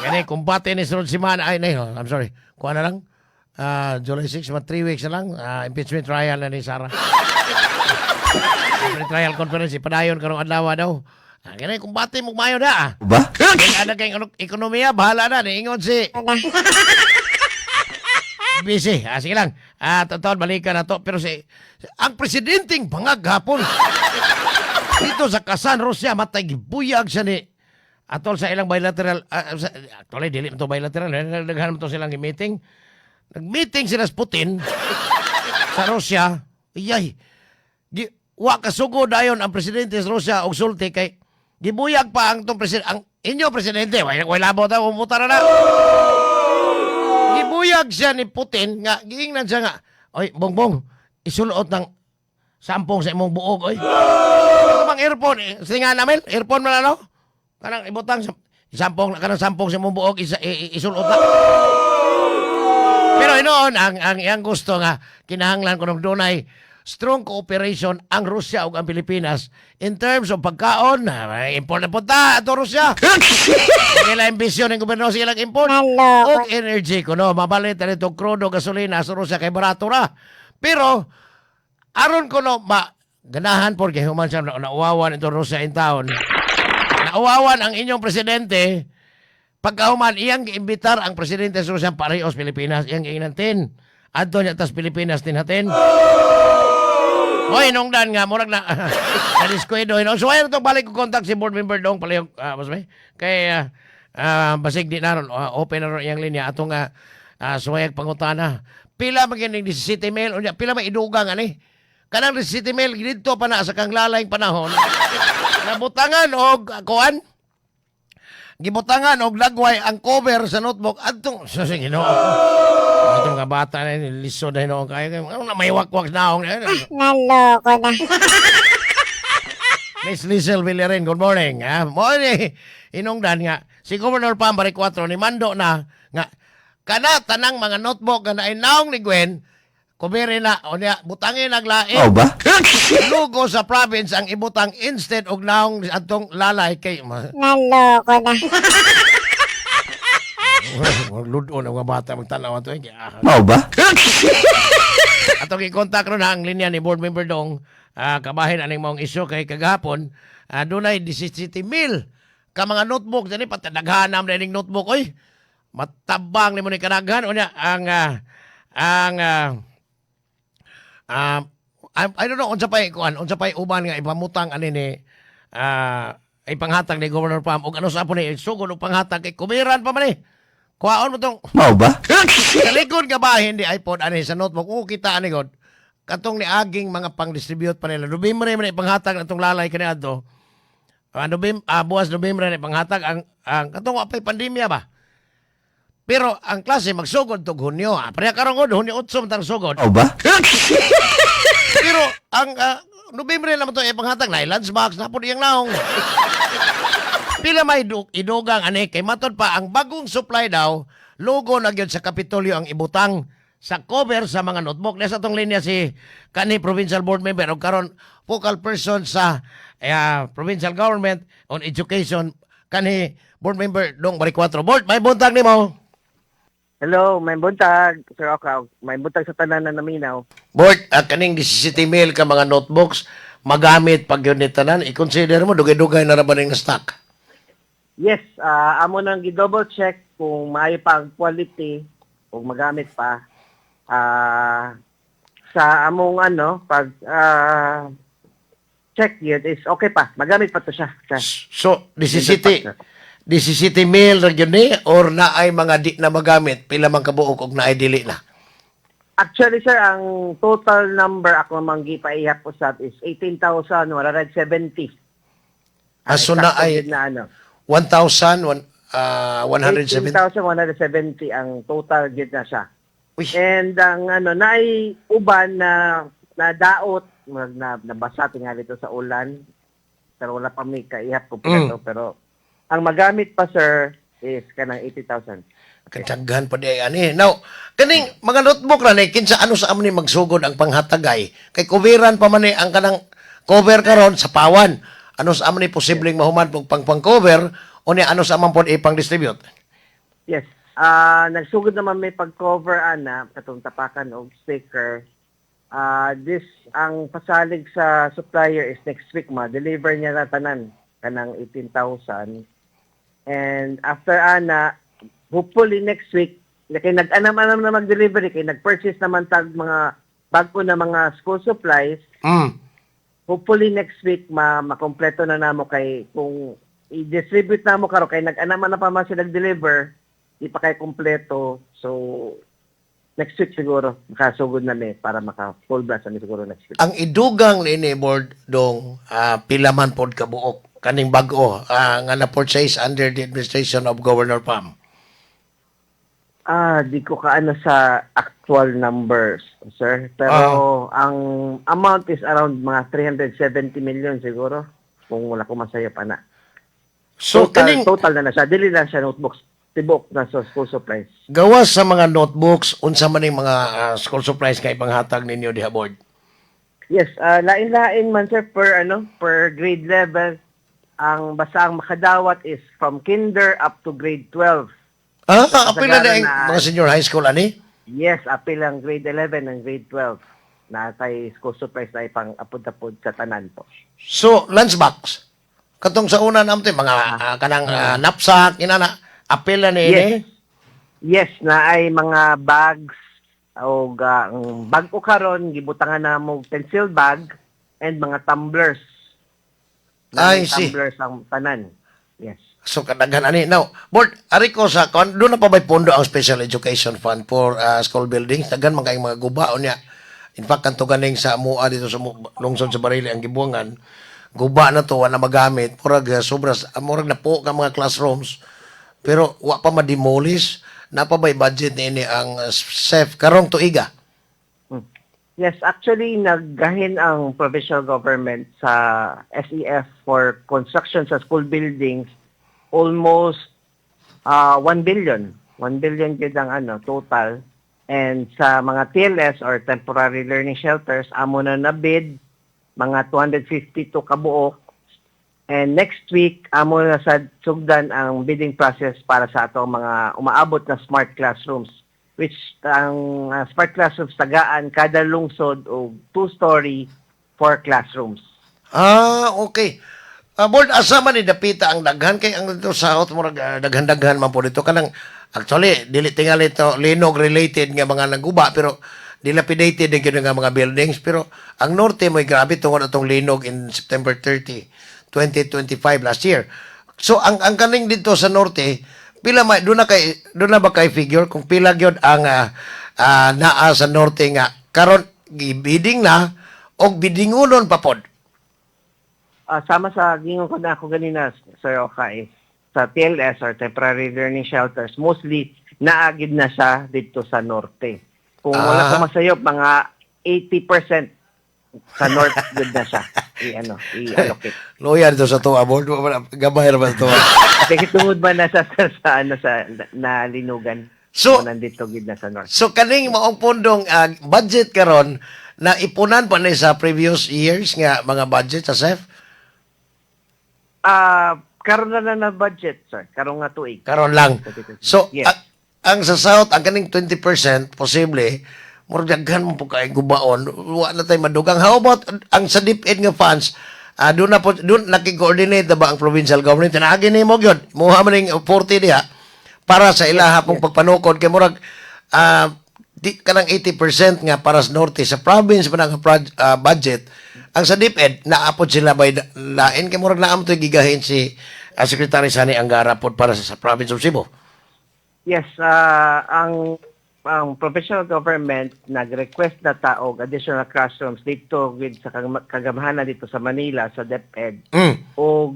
Kani kumbate ni sunod semana ay nay, I'm sorry. Kuha na lang. July 6, mga 3 weeks na lang, impeachment trial na ni Sara. Impeachment trial conference padayon karong adlaw daw. Kani kumbate mo mayo na. Ba? Kaya ana kay ekonomiya bahala na niingon si Busy. Sige lang. Totoo, balikan na to. Pero si, ang presidenteng bangag hapon dito sa Kazan, Russia, matay gibuyag siya ni atol sa ilang bilateral, actually, dili man to bilateral, nagdaghan man to silang meeting. Nag-meeting sila sa Putin sa Russia. Iyay, wa kasugod dayon ang presidente sa Russia og sulti kay gibuyag pa ang tong presidente, ang inyo presidente, way way labo ta, umuta na na. Gibuyag siya ni Putin nga giingnan siya nga, "Oy, Bongbong, isulot ng sampong sa imong buog, oy." Ano bang earphone? Eh, singa namin, earphone man ano? Kanang ibutang sa sampong, kanang sampong sa imong buog isa, isulot na. Pero hinoon ang iyang gusto nga kinahanglan kuno dunay strong cooperation ang Russia ug ang Pilipinas in terms of pagkaon, import na punta ato Russia. Sila ambisyon ng gobyerno sa ilang import. Naloko. Og energy kuno mabalit na nito krudo, gasolina sa Russia kay barato ra. Pero aron kuno ma ganahan por kay human siya na, nauwawan ito Russia in town. Nauwawan ang inyong presidente pagkahuman iyang giimbitar ang presidente sa Russia parehos Pilipinas, iyang giinantin. Adto niya tas Pilipinas tinhatin. Hoy, nungdan nga murag na na diskuido hino. So ayun to balik ko contact si board member dong palihog mas may kay basig di na ron open na ron iyang linya atong suwayag pangutana. Pila man kining 17 mil unya pila may idugang ani? Kanang 17 mil didto pa na sa kang lalayng panahon. Nabutangan og kuan, gibutangan og lagway ang cover sa notebook adtong sa sige no. Atong nga bata na lisod na hinuon kayo. Ano na may wakwak naong. Naloko na. Miss Lizel Villarin, good morning. Ha? Mo ni inungdan nga si Governor Pam Baricuatro ni mando na nga kana tanang mga notebook nga nainaong ni Gwen kubere na unya butangin naglain Mao ba? Logo sa province ang ibutang instead og naong atong lalay kay Naloko na. Ludon ang mga bata magtanaw ato eh. Mao ba? Atong i-contact ron ang linya ni board member dong kabahin aning maong isyu kay kagahapon dunay 17 mil ka mga notebook dani patadaghanam na ining notebook, oy, matabang nimo ni kanaghan unya ang I don't know unsa pay kuan, unsa pay uban nga ipamutang ani ni ipanghatag ni Governor Pam ug ano sa po ni sugod og panghatag kay kumiran pa man eh kuhaon mo tong Mao ba? Sa likod nga bahin di iPod ani sa notebook o kita ani god katong ni aging mga pang-distribute pa nila Nobyembre man ipanghatag natong lalay kaniadto buwas Nobyembre na ipanghatag ang katong wa pay pandemya ba, pero ang klase magsugod tog Hunyo, pareha karon god Hunyo 8 man tang sugod. Mao ba? Pero ang Nobyembre naman to ipanghatag na lunchbox na pud iyang naong. Pila may idugang ani kay matod pa ang bagong supply daw logo na gyud sa Kapitolyo ang ibutang sa cover sa mga notebook. Nasa atong linya si kani provincial board member o karon focal person sa provincial government on education, kani board member Dong Baricuatro. Board, may buntag nimo. Hello, may buntag, Sir Okaw. May buntag sa tanan na naminaw. Board, kaning 17 mil ka mga notebooks magamit pag yun ni tanan, i-consider mo dugay-dugay na ra ba ning stock? Yes, amo nang gi-double check kung maayo pa ang quality o magamit pa. Sa among ano, pag check yun is okay pa. Magamit pa to siya, sir. So, 17 17 mil ra gyud ni or naay mga di na magamit, pila man kabuok og naay dili na? Actually, sir, ang total number ako mang gipaihap usab is 18,170. So Ang na eksakto ay gyud na ano. 1,000 170. 18,170 ang total gyud na siya. Uy. And ang ano naay uban na nadaot na nabasa tingali dito sa ulan pero wala pa may kaihap ko to, pero ang magamit pa, sir, is kanang 80,000. Kadaghan pa di ay ani. Now, kaning mga notebook ra ni kinsa ano sa amo ni magsugod ang panghatagay kay coveran pa man ni ang kanang cover karon sa pawan. Ano sa amo ni posibleng mahuman pag pang pang cover o ni ano sa amang pod ipang distribute? Yes. Ah, nagsugod naman may pag-cover ana katong tapakan og sticker. Ah, this ang pasalig sa supplier is next week ma-deliver niya na tanan kanang 18,000. And after ana, hopefully next week kay nag-anam-anam na mag-delivery kay nag-purchase naman tag mga bago na mga school supplies. Hopefully next week ma makompleto na namo kay kung i-distribute namo karon kay nag-anaman na pa man sila deliver, di pa kay kompleto. So next week siguro makasugod na mi para maka full blast na mi siguro next week. Ang idugang niini, Board Dong, pila man pod kabuok kaning bag-o nga na-purchase under the administration of Governor Pam? Ah, di ko kaano sa actual numbers, sir. Pero ang amount is around mga 370 million siguro kung wala ko masayop ana. So Total, kaning total na na siya. Dili lang siya notebooks. Tibok na sa school supplies. Gawas sa mga notebooks, unsa man ning mga school supplies nga ipanghatag ninyo diha, Board? Yes, lain-lain man, sir, per ano, per grade level. Ang basta ang makadawat is from kinder up to grade 12. Ah, apil na Kasagaran na mga senior high school ani? Yes, apil ang grade 11 and grade 12 na tay school supplies na ipang apod-apod sa tanan po. So, lunchbox. Katong sa una namto mga kanang knapsack inana, apil na ni Yes. ini. Yes, na ay mga bags o ang bag ko karon gibutangan na mo pencil bag and mga tumblers. I Naay see. tumblers ang tanan. Yes. So kadaghan ani. Now, Board, ari ko sa kon, doon na pa ba'y pondo ang Special Education Fund for school buildings? Daghan man kayong mga guba unya. In fact, kanto ganing sa mua dito sa lungsod sa Barili ang gibuangan, guba na to, wala magamit. Murag sobra, murag na po ka mga classrooms. Pero wa pa ma-demolish. Na pa ba'y budget niini ang SEF karong tuiga? Yes, actually naggahin ang provincial government sa SEF for construction sa school buildings, almost 1 billion. 1 billion gid ang ano total. And sa mga TLS or temporary learning shelters, amo na na bid mga 252 kabuok. And next week, amo na sa sugdan ang bidding process para sa atong mga umaabot na smart classrooms, which ang smart classrooms tagaan kada lungsod og two-story, four classrooms. Ah, okay. Board, asa man ni dapita ang daghan kay ang dito sa South murag daghan-daghan man po dito kanang actually dili tingali to linog related nga mga naguba pero dilapidated din gyud nga mga buildings, pero ang norte mo'y grabe tungod atong linog in September 30, 2025 last year. So ang kaning dito sa norte, pila may doon na ba kay figure kung pila gyud ang naa sa norte nga karon gibidding na og bidingunon pa pod? Sama sa gingon ko na ako ganina, Sir Oka, is sa TLS or temporary learning shelters, mostly naagid na siya dito sa norte. Kung wala ko masayop, mga 80% sa north gud na siya. I-ano, i-allocate. Loyal to sa tuwa, Board. Gabay ra ba sa tuwa? Kasi tungod ba na sa ano sa na linugan. So- So, nandito gid na sa north. So kaning maong pondong budget karon na ipunan pa ni sa previous years nga mga budget sa SEF? Ah, karon na na na budget, sir. Karon nga tuig. Karon lang. So Yes. ang sa South, ang kaning 20% posible murag daghan mo po kay gubaon, wa na tay madugang. How about ang sa DepEd nga funds? Doon na po doon naki-coordinate na ba ang provincial government? Tinaagi nimo gyud muha man ning 40 diha para sa ilaha pong pagpanukod kay murag di kanang 80% nga para sa norte sa province pa nga budget. Ang sa DepEd, naapod sila by lain kay murag naam to gigahin si Secretary Sani Angara pod para sa province of Cebu. Yes, ang provincial government nag-request na ta og additional classrooms dito with sa kagamhanan dito sa Manila sa DepEd. Og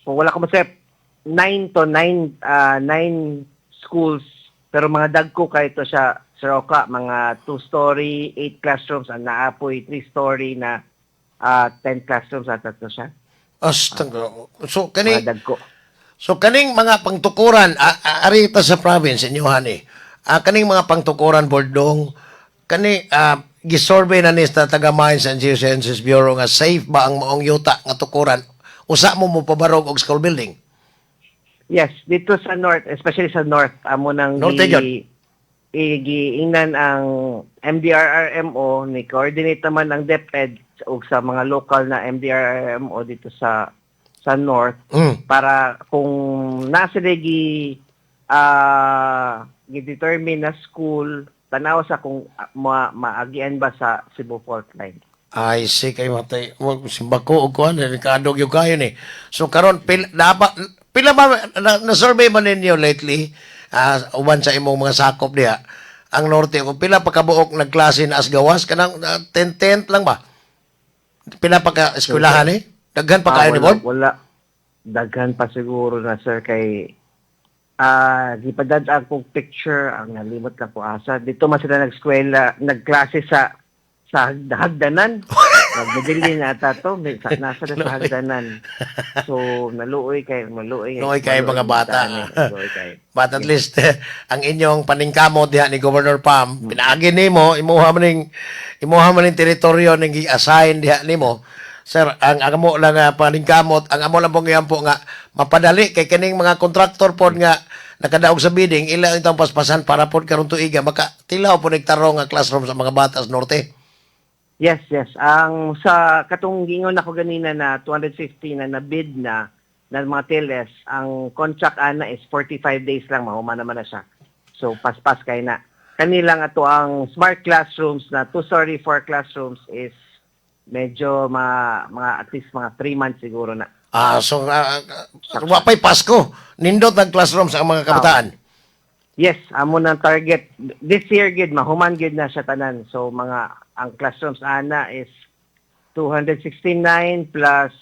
kung wala ko masayop, 9 to 9 9 schools, pero mga dagko kay ito siya, Sir Oka, mga two-story, 8 classrooms, ang naapoy three-story na 10 classrooms at ato siya. Astang so kani Mga dagko. So kaning mga pangtukuran ari ta sa province inyo hani. Kaning mga pangtukuran, Bordong, kani gisurvey na ni sa taga Mines and Geosciences Bureau nga safe ba ang maong yuta nga tukuran usa mo mopabarog og school building? Yes, dito sa North, especially sa North, amo nang Norte gi giingnan ang MDRRMO, ni coordinate naman ang DepEd ug sa mga local na MDRRMO dito sa North para kung nasa gi gi-determine na school, tanaw sa kung maagian ba sa Cebu Fault Line. Ay, si kay matay. Wag simbako og kuan, kaadog yung kayo ni. So karon pila na, pila ba na survey ba ninyo lately, uban sa imong mga sakop diha ang norte, kung pila pa kabuok nagklase na as gawas kanang tent lang ba? Pila pa ka eskwelahan eh? Daghan pa kayo Ah, ni wala, Bob? wala. Daghan pa siguro na, sir, kay gipadad akong picture, ang nalimot lang ko asa. Dito man sila nag-eskwela, nagklase sa hagdanan. Nagmedellin na ata to, may, nasa na sa hagdanan. So naluoy kay maluoy. Luoy kay mga bata. Naluoy kay. But at least ang inyong paningkamot diha ni Governor Pam, pinaagi nimo, imuha man ning teritoryo ning gi-assign diha nimo. Sir, ang amo lang nga paningkamot, ang amo lang pong giampo nga mapadali kay kining mga kontraktor pod nga nakadaog sa bidding, ila itong paspasan para pod karon tuiga maka tilaw pod tarong nga classroom sa mga bata sa norte. Yes. Ang sa katong gingon ako ganina na 250 na na-bid na na mga TLS, ang contract ana is 45 days lang, mahuman naman na siya. So paspas kay na. Kanilang ato ang smart classrooms na 2 story 4 classrooms is medyo mga at least mga 3 months siguro na. Ah, so wa pay Pasko, nindot ang classroom sa mga kabataan. Yes, amo ng target this year gid mahuman gid na siya tanan. So mga ang classrooms ana is 269 plus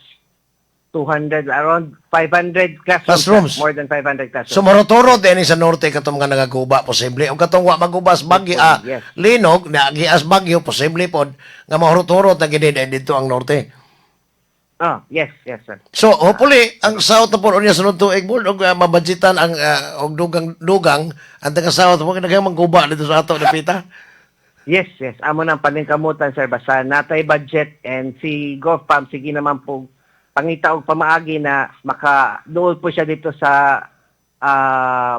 200, around 500 classrooms. Classrooms. More than 500 classrooms. So marotoro din sa norte katong mga nagaguba posible o katong wa magubas bagyo, linog na gias bagyo, posible pod nga mahurot-hurot na gini dito ang norte. Ah, yes, sir. So hopefully ang south na pod unya sunod tuig mo og mabudgetan ang og dugang ang taga south mo kay mangguba dito sa ato dapita. Yes. Amo nang paningkamutan, sir, basta natay budget and si GovPam sige naman po pangita og pamaagi na maka dool po siya dito sa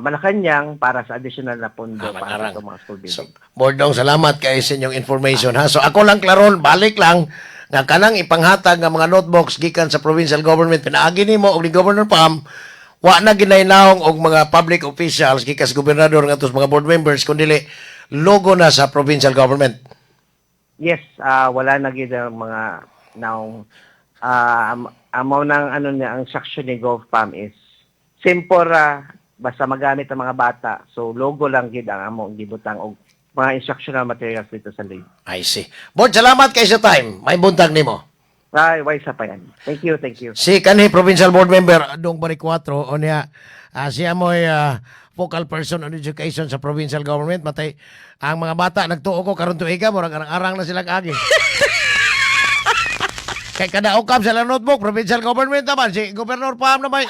Malacanang para sa additional na pondo para Magarang. sa mga school building. So, Bordong, salamat kay sa inyong information ha. So ako lang klaron, balik lang nga kanang ipanghatag nga mga notebooks gikan sa provincial government pinaagi nimo og ni Governor Pam, wa na ginaynahong og mga public officials gikan sa gobernador ngadto sa mga board members, kundi logo na sa provincial government. Yes, wala na gid ang mga naong amo nang ano niya, ang instruction ni GovPam is simple ra, basta magamit ang mga bata. So logo lang gid ang amo gibutang og mga instructional materials dito sa league. I see. Board, salamat kay sa time. May buntag nimo. Ay, why sa pa yan. Thank you, thank you. Si kanhi provincial board member Dong Baricuatro o niya, siya mo'y focal person on education sa provincial government. Matay ang mga bata nagtuo ko karon tuiga murag arang-arang na sila agi. Kay kada ukab sa ilang notebook, provincial government naman si Governor Pam naman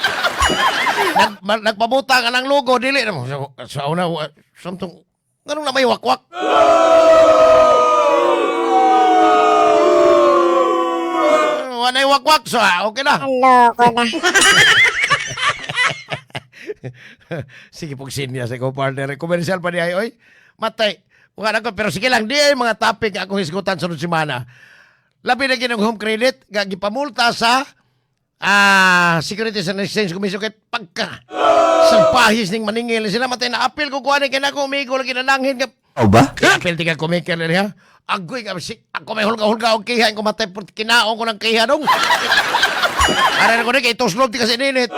nagpabutang anang logo dili na mo sa una samtong nganong na may wakwak. Wanay wakwak, so okay na. Naloko na. Sige pong sinya sa ko partner. Commercial pa niya oy. Matay. Wala ko pero sige lang di ay mga topic akong hisgutan sunod semana. Labi na ginong home credit nga gipamulta sa Securities and Exchange Commission kay pagka sa pahis ning maningil sila. Matay na appeal ko kuan kay nako umigo lagi nananghin ka. O ba? Appeal ti ka kumikel niya. Agoy ka si ako may hulga-hulga og kiha ko matay kinaon ko ng kiha dong. Ara ko ni kay tuslog ti kasi ninit.